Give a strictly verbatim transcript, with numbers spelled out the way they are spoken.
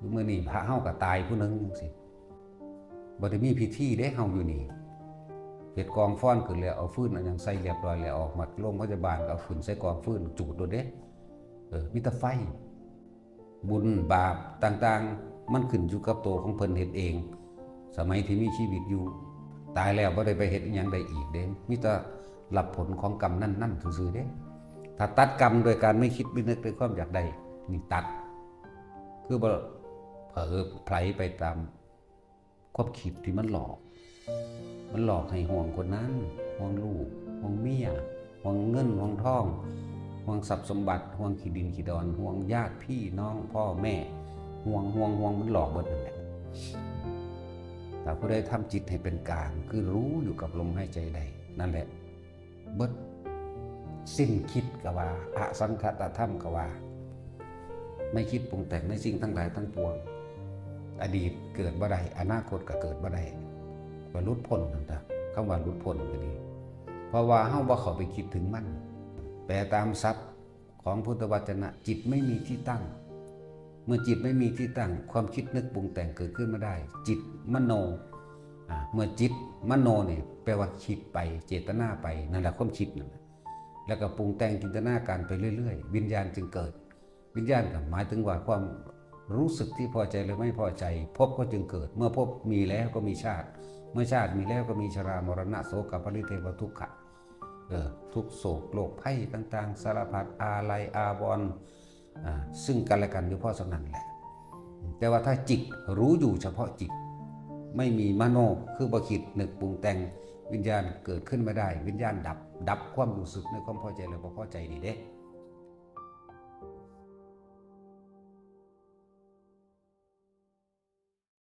คือมื้อนี้พระเฮาก็ตายผู้หนึ่งจังซี่ บ่ได้มีพิธีเด้ เฮาอยู่นี่ เฮ็ดกองฟอนขึ้นแล้ว เอาฟืนเอาหยังใส่เรียบร้อยแล้ว ออกมาโรงพยาบาลก็เอาขึ้นใส่กองฟืนจูดโลดเด้ เออ มีแต่ไฟ บุญบาปต่างๆ มันขึ้นอยู่กับตัวของเพิ่นเฮ็ดเอง สมัยที่มีชีวิตอยู่ ตายแล้วบ่ได้ไปเฮ็ดอิหยังได้อีกเด้ มีแต่รับผลของกรรมนั้นๆซื่อๆเด้ ถ้าตัดกรรมโดยการไม่คิดไม่นึกด้วยความอยากได้ นี่ตัด คือบ่เผลอไผลไปตามความคิดที่มันหลอก มันหลอกให้ห่วงคนนั้น ห่วงลูก ห่วงเมีย ห่วงเงิน ห่วงทอง ห่วงทรัพย์สมบัติ ห่วงขี้ดินขี้ดอน ห่วงญาติพี่น้อง พ่อแม่ ห่วง ห่วง ห่วง มันหลอกเบิดนั่นแหละ ถ้าผู้ใดทำจิตให้เป็นกลาง คือรู้อยู่กับลมหายใจได้ นั่นแหละ เบิด สิ้นคิดก็ว่า อสังขตธรรมก็ว่า ไม่คิดปรุงแต่งในสิ่งทั้งหลายทั้งปวง อดีตเกิดบ่ได้ อนาคตก็เกิดบ่ได้ ก็หลุดพ้นนั่นเด้อ คำว่าหลุดพ้นก็ดี เพราะว่าเฮาบ่เข้าไปคิดถึงมัน แปลตามศัพท์ของพุทธวจนะ จิตไม่มีที่ตั้ง เมื่อจิตไม่มีที่ตั้ง ความคิดนึกปรุงแต่งเกิดขึ้นไม่ได้ จิตมโน อ่า เมื่อจิตมโนเนี่ย แปลว่าคิดไป เจตนาไป นั่นแหละความคิดนั่นแหละ แล้วก็ปรุงแต่งจินตนาการไปเรื่อยๆ วิญญาณจึงเกิด วิญญาณก็หมายถึงว่าความรู้สึกที่พอใจหรือไม่พอใจ ภพก็จึงเกิด เมื่อภพมีแล้วก็มีชาติ เมื่อชาติมีแล้วก็มีชรา มรณะ โสกะ ปริเทวะ ทุกขะ เออ ทุกข์โศกโรคภัยต่างๆ สารพัด อาลัยอาวรณ์ อ่า ซึ่งกันและกันอยู่พอส่ำนั้นแหละ แต่ว่าถ้าจิตรู้อยู่เฉพาะจิต ไม่มีมโน คือบ่คิดนึกปรุงแต่ง วิญญาณเกิดขึ้นไม่ได้ วิญญาณดับ ดับความรู้สึกในความพอใจและบ่พอใจนี่เด้